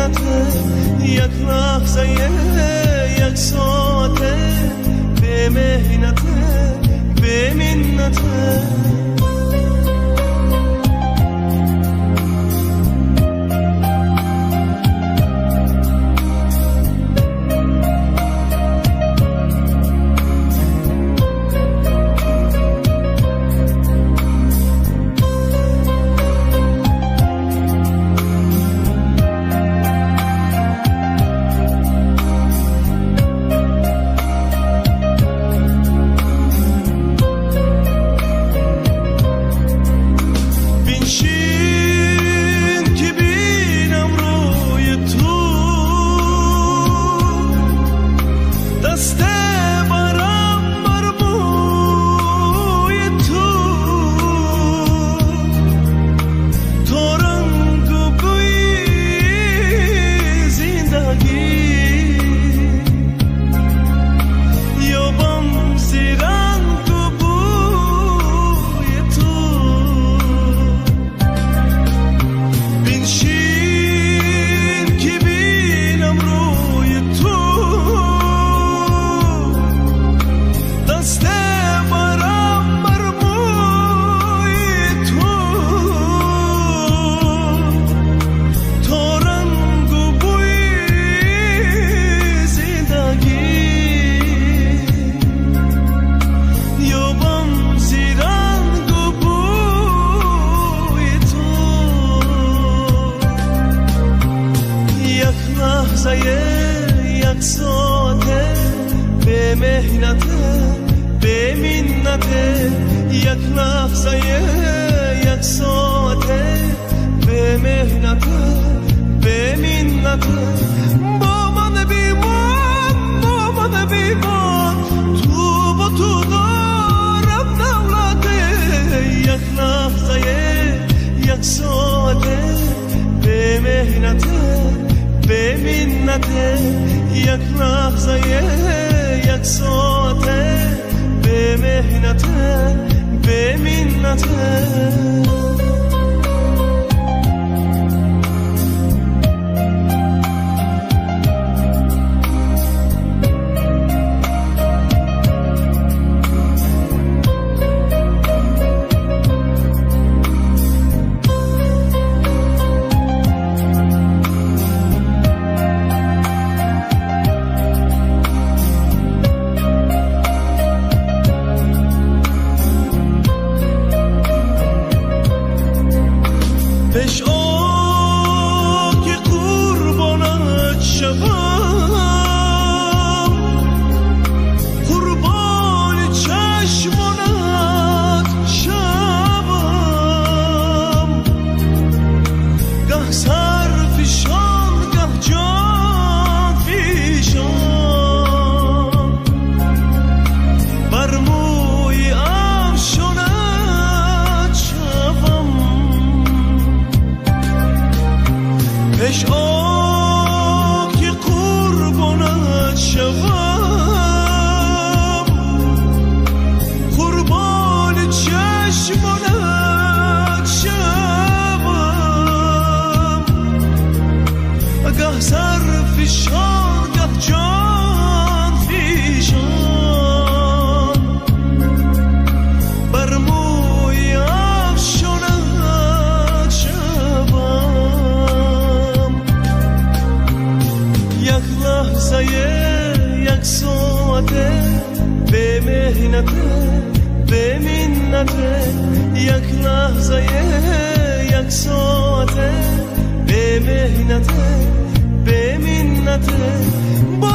миннат, як лаҳза, як соат бемеҳнат, беминнат. Як соат бемеҳнат, беминнат, як лаҳза, як соат бемеҳнат, беминнат. Бо ман бимон, бо ман бимон, ту бо ту дорам давлат. Як лаҳза, як соат бемеҳнат, беминнат, як лаҳза, як соат бемеҳнат, беминнат. Пеш о ки қурбонат шавам, қурбони чашмонат шавам, гаҳ сарфишон, гаҳ ҷонфишон, бар мӯи афшонат шавам. Пеш о ки қурбонат шавам, қурбони чашмонат шавам, гаҳ сарфишон, гаҳ ҷонфишон, бар мӯи афшонат шавам. Як лаҳза, як соат бемеҳнат, беминнат, як лаҳза, як соат бемеҳнат, беминнат. Бо